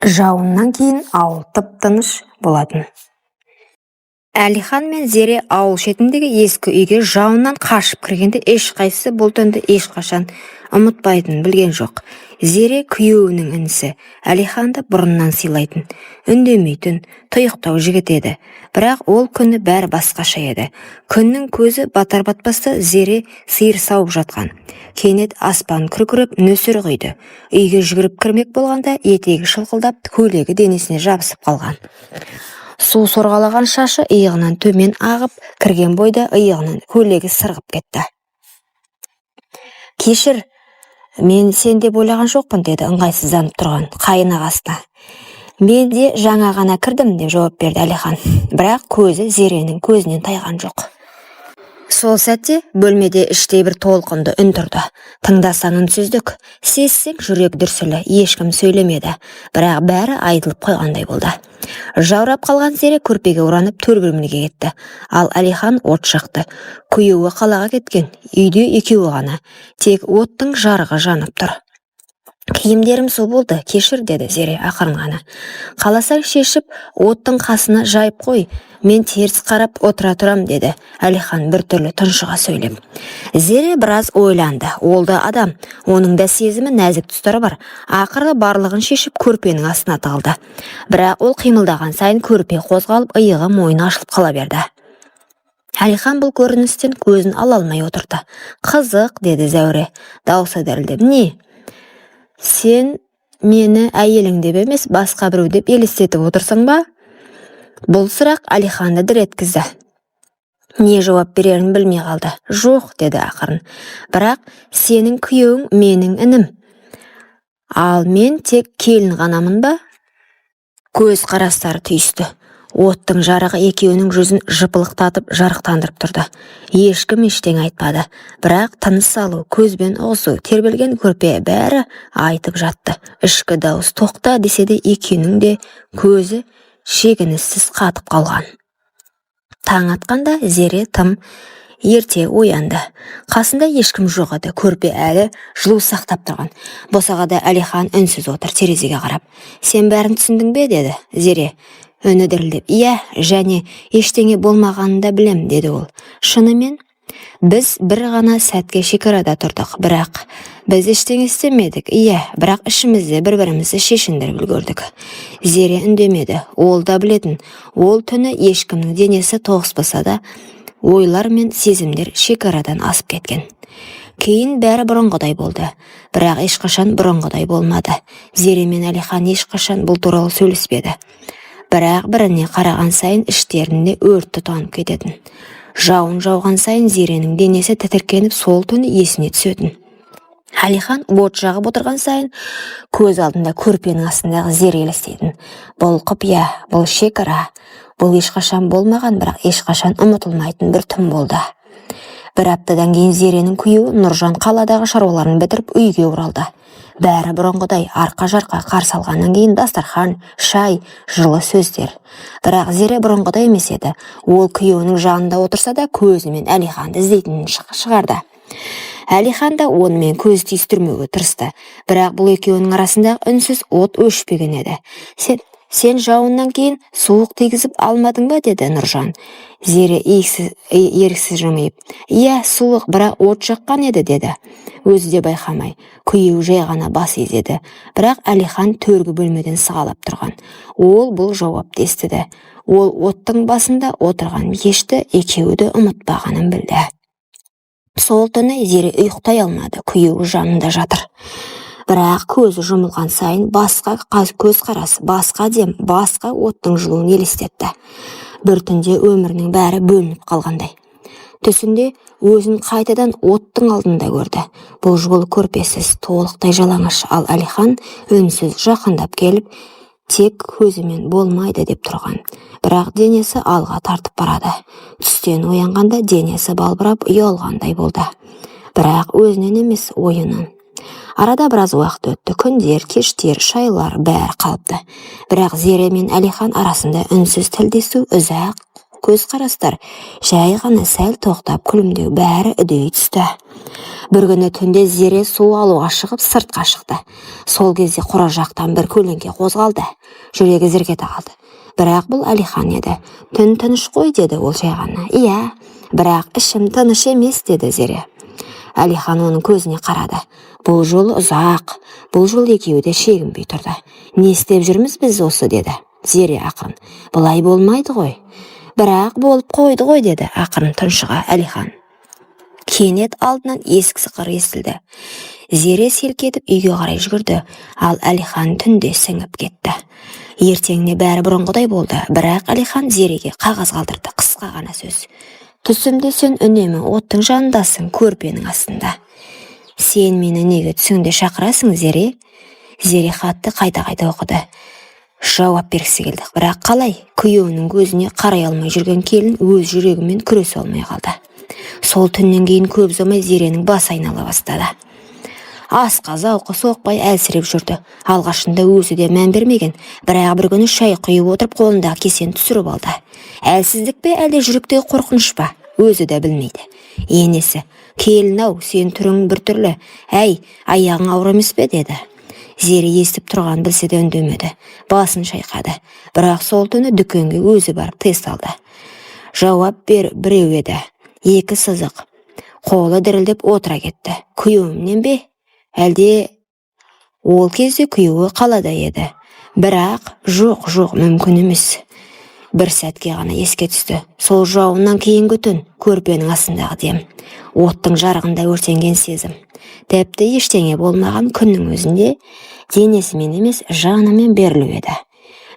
Жауыннан кейін ауыл тып-тыныш болатын. Әлихан мен Зере ауыл шетіндегі ескі үйге жауыннан қашып кіргенде, ешқайсысы бұл түнді ешқашан ұмытпайтынын білген жоқ. Зере күйеуінің інісі Әлиханды бұрыннан сыйлайтын, үндемейтін, тұйықтау жігіт еді. Бірақ ол күні бәрі басқаша еді. Күннің көзі батар-батпаста Зере сиыр сауып жатқан. Кенет аспан күркіреп, нөсер құйды. Үйге жүгіріп кірмек болғанда, етегі шылқылдап, көйлегі денесіне жабысып қалған. Су сорғалаған шашы иығынан төмен ағып, кірген бойда иығынан көйлегі сырғып кетті. «Кешір, мен сен деп ойлаған жоқпын», – деді ыңғайсызданып тұрған қайын ағасына. «Мен де жаңа ғана кірдім», – деп жауап берді Әлихан. Бірақ көзі Зеренің көзінен тайған жоқ. Сол сәтте бөлмеде іштей бір толқынды үн тұрды. Тыңдасаң, үнсіздік, сезсең, жүрек дүрсілі. Ешкім сөйлемеді, бірақ бәрі айтылып қойғандай болды. Жаурап қалған Зере көрпеге оранып, төр бөлмеге кетті. Ал Әлихан от жақты. Күйеуі қалаға кеткен, үйде екеуі ғана. Тек оттың жарығы жанып тұр. «Киімдерім су болды, кешір», – деді Зере ақырын ғана. «Қаласаң, шешіп, оттың қасына жайып қой, мен теріс қарап отыра тұрам», – деді Әлихан біртүрлі тұншыға сөйлеп. Зере біраз ойланды. Ол да адам, оның да сезімі, нәзік тұстары бар. Ақыры барлығын шешіп, көрпенің астына тығылды. Бірақ ол қимылдаған сайын көрпе қозғалып, иығы, мойны ашылып қала берді. Әлихан бұл көріністен көзін ала алмай отырды. «Қызық», – деді Зәуре, даусы дірілдеп. «Не? Сен мені әйелің деп емес, басқа біреу деп елестетіп отырсың ба?» Бұл сұрақ Әлиханды дір еткізді. Не жауап берерін білмей қалды. «Жоқ», – деді ақырын. «Бірақ сенің күйеуің менің інім. Ал мен тек келін ғанамын ба?» Көз қарастары түйісті. Оттың жарығы екеуінің жүзін жыпылықтатып, жарықтандырып тұрды. Ешкім ештеңе айтпады, бірақ тыныс алу, көзбен ұғысу, тербелген көрпе, бәрі айтып жатты. Ішкі дауыс «тоқта» десе де, екеуінің де көзі шегініссіз қатып қалған. Таң атқанда Зере тым ерте оянды. Қасында ешкім жоқ еді. Көрпе әлі жылу сақтап тұрған. Босағада Әлихан үнсіз отыр, терезеге қарап. «Сен бәрін түсіндің бе?» – деді Зере, үні дірілдеп. «Иә, және ештеңе болмағанын да білем», – деді ол. «Шынымен, біз бір ғана сәтке шекарада тұрдық, бірақ біз ештеңе істемедік. Иә, бірақ ішімізде бір бірімізді шешіндіріп үлгердік». Зере үндемеді. Ол да білетін: ол түні ешкімнің денесі тоғыспаса да, ойлар мен сезімдер шекарадан асып кеткен. Кейін бәрі бұрынғыдай болды, бірақ ешқашан бұрынғыдай болмады. Зере мен Әлихан ешқашан бұл туралы сөйлеспеді, бірақ біріне қараған сайын іштерінде өрт тұтанып кететін. Жауын жауған сайын Зеренің денесі тітіркеніп, сол түні есіне түсетін. Әлихан от жағып отырған сайын көз алдында көрпенің астындағы Зере елестейтін. Бұл құпия, бұл шекара, бұл ешқашан болмаған, бірақ ешқашан ұмытылмайтын бір түн болды. Бір аптадан кейін Зеренің күйеуі Нұржан қаладағы шаруаларын бітіріп, үйге оралды. Бәрі бұрынғыдай: арқа-жарқа қарсы алғаннан кейін дастархан, шай, жылы сөздер. Бірақ Зере бұрынғыдай емес еді. Ол күйеуінің жанында отырса да, көзімен Әлиханды іздейтінін шығарды. Әлихан да онымен көз түйістірмеуге тырысты. Бірақ бұл екеуінің арасындағы үнсіз от өшпеген еді. Сен жауыннан кейін суық тигізіп алмадың ба?» – деді Нұржан. Зере еріксіз жымиып, «Иә, суық, бірақ от жаққан еді», – деді өзі де байқамай. Күйеуі жай ғана бас изеді. Бірақ Әлихан төргі бөлмеден сығалап тұрған. Ол бұл жауапты естіді. Ол оттың басында отырған кешті екеуі де ұмытпағанын білді. Сол түні Зере ұйықтай алмады. Күйеуі жанында жатыр, бірақ көзі жұмылған сайын басқа көзқарас, басқа дем, басқа оттың жылуын елестетті. Бір түнде өмірінің бәрі бөлініп қалғандай. Түсінде өзін қайтадан оттың алдында көрді. Бұл жолы көрпесіз, толықтай жалаңаш. Ал Әлихан үнсіз жақындап келіп, тек көзімен «болмайды» деп тұрған, бірақ денесі алға тартып барады. Түстен оянғанда денесі балбырап, ұялғандай болды, бірақ өзінен емес, ойынан. Арада біраз уақыт өтті. Күндер, кештер, шайлар, бәрі қалыпты. Бірақ Зере мен Әлихан арасында үнсіз тілдесу ұзақ Көзқарастар, жай ғана сәл тоқтап күлімдеу, бәрі үдей түсті. Бір күні түнде Зере су алуға шығып, сыртқа шықты. Сол кезде қора жақтан бір көлеңке қозғалды. Жүрегі зірк ете қалды. Бірақ бұл Әлихан еді. «Түн тыныш қой», – деді ол жай ғана. «Иә, бірақ ішім тыныш емес», – деді Зере. Әлихан оның көзіне қарады. Бұл жолы ұзақ, бұл жолы екеуі де шегінбей тұрды. «Не істеп жүрміз біз осы?» – деді Зере ақырын. «Бұлай болмайды ғой». «Бірақ болып қойды ғой», – деді ақырын тұншыға Әлихан. Кенет алдынан есік сықыры естілді. Зере селк етіп үйге қарай жүгірді, ал Әлихан түнде сіңіп кетті. Ертеңіне бәрі бұрынғыдай болды, бірақ Әлихан Зереге қағаз қалдырды. Қысқа ғана сөз: «Түсімде сен үнемі оттың жанындасың, көрпенің астында. Сен мені неге түсіңде шақырасың, Зере?» Зере хатты қайта-қайта оқыды. Жауап бергісі келді, бірақ қалай? Күйеуінің көзіне қарай алмай жүрген келін өз жүрегімен күресе алмай қалды. Сол түннен кейін көп ұзамай Зеренің басы айнала бастады. Асқа зауқы соқпай, әлсіреп жүрді. Алғашында өзі де мән бермеген, бірақ бір күні шай құйып отырып, қолындағы кесені түсіріп алды. Әлсіздік пе, әлде жүректегі қорқыныш па, өзі де білмейді. Енесі: «Келін-ау, сен түрің біртүрлі, әй, аяғың ауыр емес пе?» – деді. Зере естіп тұрғанын білсе де, үндемеді, басын шайқады. Бірақ сол түні дүкенге өзі барып тест алды. Жауап бер біреу еді: екі сызық. Қолы дірілдеп отыра кетті. Күйеуімнен бе әлде? Ол кезде күйеуі қалада еді. Бірақ жоқ, жоқ, мүмкін емес. Бір сәтке ғана еске түсті: сол жауыннан кейінгі түн, көрпенің астындағы дем, оттың жарығында өртенген сезім. Тіпті ештеңе болмаған күннің өзінде денесімен емес, жанымен берілу еді.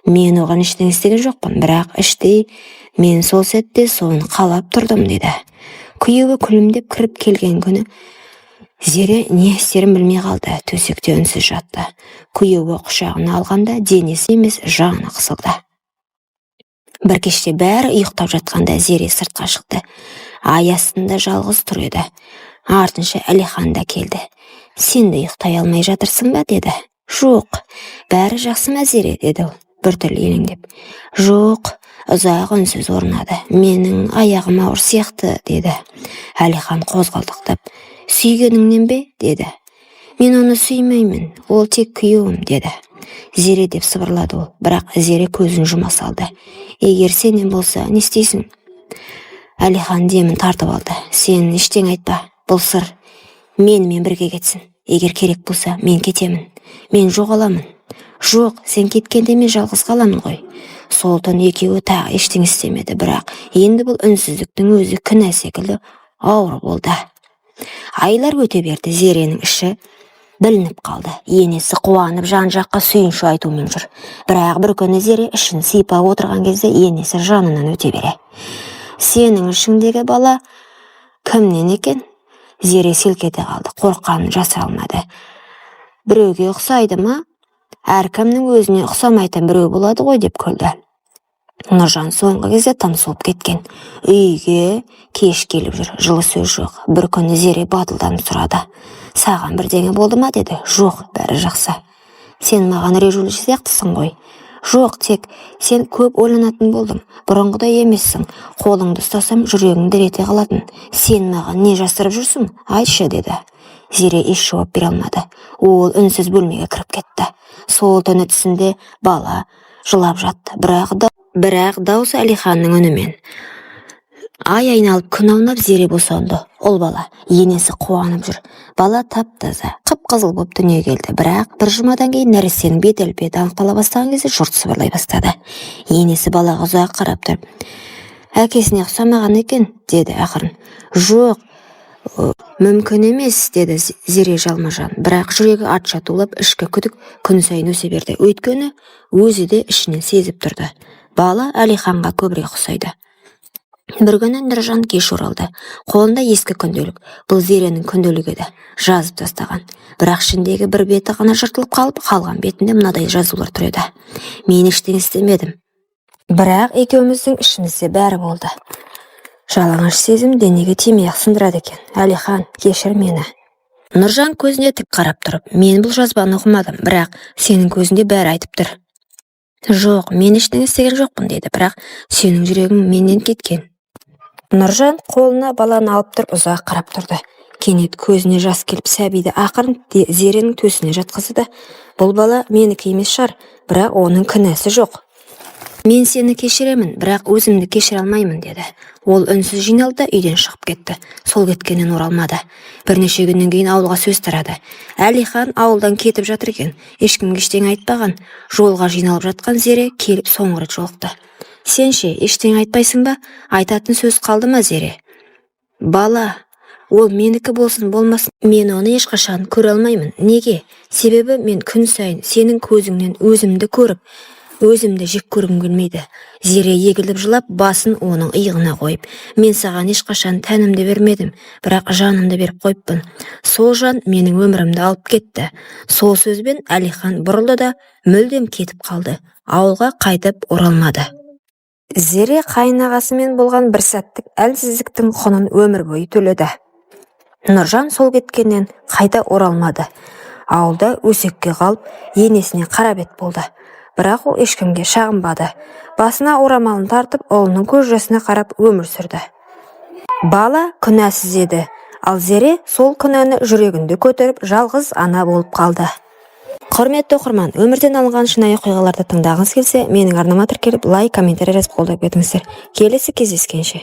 «Мен оған ештеңе істеген жоқпын, бірақ іштей мен сол сәтте соны қалап тұрдым», – деді. Күйеуі күлімдеп кіріп келген күні Зере не істерін білмей қалды. Төсекте үнсіз жатты. Күйеуі құшағына алғанда денесі емес, жаны қысылды. Бір кеште бәрі ұйықтап жатқанда Зере сыртқа шықты. Ай астында жалғыз тұр еді. Артынша Әлихан да келді. «Сен де ұйықтай алмай жатырсың ба?» – деді. «Жоқ, бәрі жақсы ма, Зере?» – деді ол біртүрлі елеңдеп. «Жоқ». Ұзақ үнсіз орнады. «Менің аяғым ауыр сияқты», – деді Әлихан қозғалдақтап. «Сүйгеніңнен бе?» – деді. «Мен оны сүймеймін, ол тек күйеуім», – деді. «Зере», – деп сыбырлады ол. Бірақ Зере көзін жұма салды. «Егер сенен болса, не істейсің?» Әлихан демін тартып алды. «Сен ештеңе айтпа, бұл сыр. Менімен бірге кетсін. Егер керек болса, мен кетемін, мен жоғаламын». «Жоқ, сен кеткенде мен жалғыз қаламын ғой». Сол түні екеуі тағы ештеңе істемеді, бірақ енді бұл үнсіздіктің өзі кінә секілді ауыр болды. Айлар өте берді. Зеренің іші білініп қалды. Енесі қуанып, жан жаққа сүйінші айтумен жүр. Бірақ бір күні Зере ішін сипап отырған кезде енесі жанынан өте бере: «Сенің ішіңдегі бала кімнен екен?» Зере селк ете қалды, қорыққанын жасыра алмады. «Біреуге ұқсайды ма?» «Әркімнің өзіне ұқсамайтын біреу болады ғой», – деп күлді. Нұржан соңғы кезде тым суып кеткен. Үйге кеш келіп жүр, жылы сөз жоқ. Бір күні Зере батылданып сұрады: «Саған бірдеңе болды ма?» – деді. «Жоқ, бәрі жақсы». «Сен маған ренжулі сияқтысың ғой». «Жоқ, тек сен көп ойланатын болдың, бұрынғыдай емессің. Қолыңды ұстасам, жүрегің дір ете қалатын. Сен маған не жасырып жүрсің, айтшы», – деді. Зере еш жауап бере алмады. Ол үнсіз бөлмеге кіріп кетті. Сол түні түсінде бала жылап жатты, бірақ даусы Әлиханның үнімен. Ай айналып, күн аунап, Зере босанды. Ұл бала. Енесі қуанып жүр. Бала тап-таза, қып-қызыл боп дүниеге келді. Бірақ бір жұмадан кейін, нәрестенің бет әлпеті анықтала бастаған кезде, жұрт сыбырлай бастады. Енесі балаға ұзақ қарап тұрып: «Әкесіне ұқсамаған екен», – деді ақырын. «Жоқ, мүмкін емес», – деді Зере жалма-жан. Бірақ жүрегі атша тулап, ішкі күдік күн сайын өсе берді. Өйткені өзі де ішінен сезіп тұрды: бала Әлиханға көбірек ұқсайды. Бір күні Нұржан кеш оралды. Қолында ескі күнделік. Бұл Зеренің күнделігі еді. Жазып тастаған, бірақ ішіндегі бір беті ғана жыртылып қалып, қалған бетінде мынадай жазулар тұр еді: «Мен ештеңе істемедім, бірақ екеуміздің ішімізде бәрі болды. Жалаңаш сезім денеге тимей ақ сындырады екен. Әлихан, кешір мені». Нұржан көзіне тік қарап тұрып: «Мен бұл жазбаны оқымадым, бірақ сенің көзінде бәрі айтып тұр». Жоқ, мен ештеңе істеген жоқпын, деді. Бірақ сенің жүрегің менен кеткен. Нұржан қолына баланы алып тұрып, ұзақ қарап тұрды. Кенет көзіне жас келіп, сәбиді ақырын Зеренің төсіне жатқызды да: «Бұл бала менікі емес шығар, бірақ оның кінәсі жоқ. Мен сені кешіремін, бірақ өзімді кешіре алмаймын», – деді. Ол үнсіз жиналды да, үйден шығып кетті. Сол кеткеннен оралмады. Бірнеше күннен кейін ауылға сөз тарады: Әлихан ауылдан кетіп жатыр екен. Ешкімге ештеңе айтпаған. Жолға жиналып жатқан Зере келіп, соңғы рет жолықты. «Сен ше, ештеңе айтпайсың ба? Айтатын сөз қалды ма, Зере?» «Бала ол менікі болсын, болмасын, мен оны ешқашан көре алмаймын. Неге? Себебі мен күн сайын сенің көзіңнен өзімді көріп, өзімді жек көргім келмейді». Зере егіліп жылап, басын оның иығына қойып: «Мен саған ешқашан тәнімді бермедім, бірақ жанымды беріп қойыппын. Сол жан менің өмірімді алып кетті». Сол сөзбен Әлихан бұрылды да, мүлдем кетіп қалды. Ауылға қайтып оралмады. Зере қайынағасымен болған бір сәттік әлсіздіктің құнын өмір бойы төледі. Нұржан сол кеткеннен қайта оралмады. Ауылда өсекке қалып, енесіне қара бет болды. Бірақ ол ешкімге шағынбады. Басына орамалын тартып, ұлының көз жасына қарап өмір сүрді. Бала күнәсіз еді, ал Зере сол күнәні жүрегінде көтеріп, жалғыз ана болып қалды. Құрметті оқырман, өмірден алынған шынайы оқиғаларды тыңдағыңыз келсе, менің арнама тіркеліп, лайк, комментарий жазып, қолдап кетіңіздер. Келесі кездескенше!